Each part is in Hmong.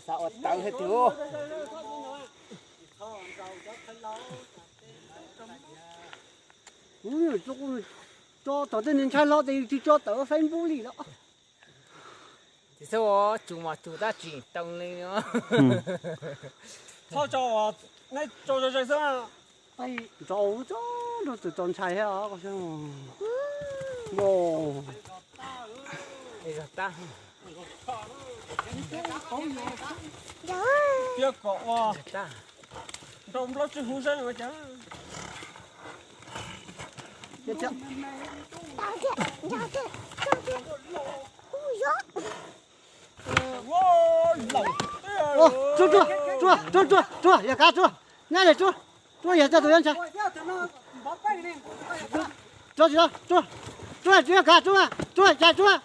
Xav ua tawv thiab tiag. Tso tom tej niag ntshai hlo tes tsis tso tawm Facebook li los. Tsis txhob ua tsum mos tsum tab tsis tau li. Txhob tso, nej tso zog zog xwb. Nrau tso nrau txawm tso ntshai thiab os. Zog tag. Tiab kom ua nrau nplaub tswb huv xwb ua cas. Tsuag tsuag tsuag tsuag tsuag, yog kav tsuag, nyob li tsuag, tsuag yog coj tus yuav ntshai. Tsuag tsis tau, tsuag, tsuag tsis yog kav tsuag, tsuag cas tsuag.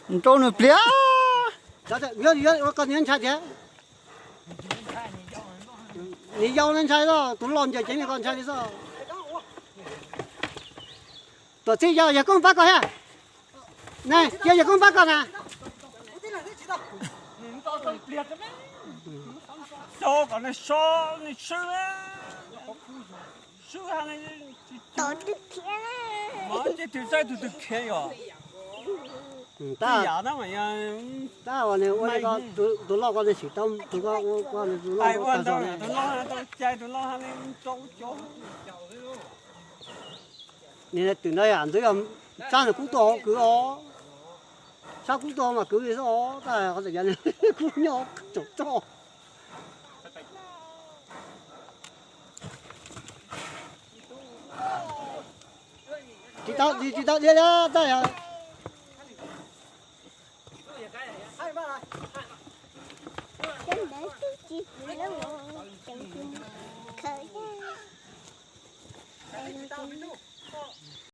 Nrau nws pliag. Koj ntshai tiag. Nws yau ntshai xwb, tus loj ncaws ceev li koj ntshai li xwb. Tuam txhij yog yawg koob pab koj thiab. Cia yawg koob pab koj na. Xyov kom nws so nws swb, swb ha, ces twg saib tus twg khiav yom. Tab tab ua nws ua li ko, tus loj ko nws sim tau, tus ko ua ko nws tus loj ko tag zog. Tus loj tau cai, tus loj ha li rau cov. Nim twm ntawd yam ntxwv yog sab nws kub tuaj hauv kwv os, sab kub tuaj mas kwv li xwb os, tab qhov txawm yog nws kub nyob tsaum roj. Tsis tau, tsis tau dhia li tab yog.